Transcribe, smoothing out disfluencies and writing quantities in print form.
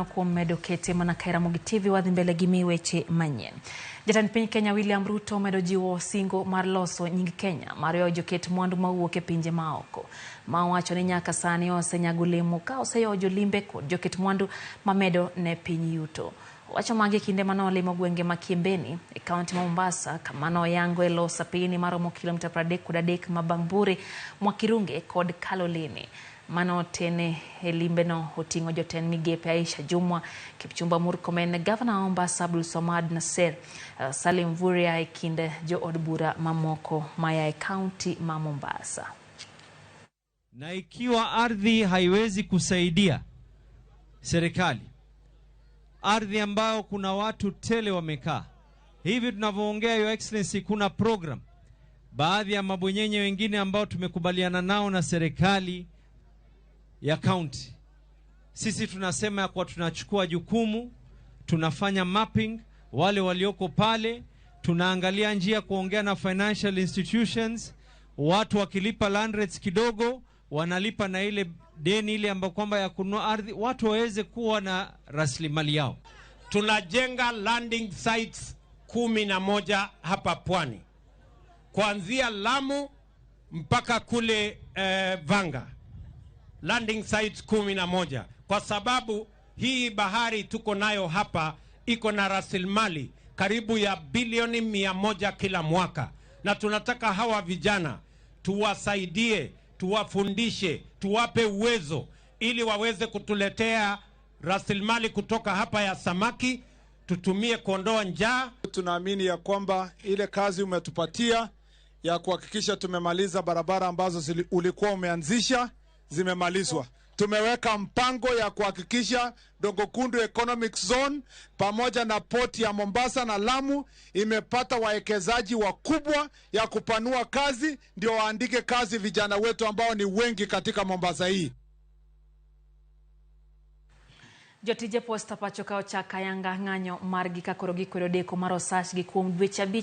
Erokamano kuom medo kete mana ka Ramogi TV wadhi mbele gi mi weche manyien. Jatend piny Kenya William Ruto omedo jiwo singo mar loso nying Kenya mar ywayo joket mwandu mawuok e pinje maoko. Ma owacho ni nyaka sani osenyago olemo ka oseyawo jolimbe kod joket mwandu mamedo ne piny yuto. Owacho magi e kinde mane olimo gwenge ma Kiembeni e kaunti ma Mombasa kama noyango e loso apeyni maromo kilomita 33 ma Bamburi, Mwakirunge kod Kaloleni. Mano otene e limbeno oting'o jotend migepe Aisha Jumwa, Kipchumba Murkomen, Gavana wa Mombasa Abdul Somad Nasser, Salim Mvurya e kind jood bura mamoko maya e kaunti ma Mombasa. Na ikiwa ardhi haiwezi kusaidia serikali, ardhi ambayo kuna watu tele wamekaa hivi tunavyoongea, Your Excellency, kuna program baadhi ya mabwenyenye wengine ambao tumekubaliana nao na serikali ya county. Sisi tunasema ya kuwa tunachukua jukumu, tunafanya mapping wale walioko pale, tunaangalia njia kuongea na financial institutions, watu wakilipa land rates kidogo wanalipa na ile deni ile ambayo kwamba ya kununua ardhi, watu waweze kuwa na rasilimali yao. Tunajenga landing sites 11 hapa pwani, kuanzia Lamu mpaka kule Vanga, landing sites 11, kwa sababu hii bahari tuko nayo hapa iko na rasilimali karibu ya bilioni 100 kila mwaka, na tunataka hawa vijana tuwasaidie, tuwafundishe, tuwape uwezo ili waweze kutuletea rasilimali kutoka hapa ya samaki, tutumie kuondoa njaa. Tunaamini ya kwamba ile kazi umetupatia ya kuhakikisha tumemaliza barabara ambazo ulikuwa umeanzisha zimemalizwa. Tumeweka mpango ya kuhakikisha Dongo Kundu Economic Zone pamoja na poti ya Mombasa na Lamu imepata wawekezaji wakubwa ya kupanua kazi, ndio waandike kazi vijana wetu ambao ni wengi katika Mombasa hii. Jotije posta pacho ka ochak ayanga ng'anyo margi ka koro gikwedo deko mar osachgi kuom dweche 5.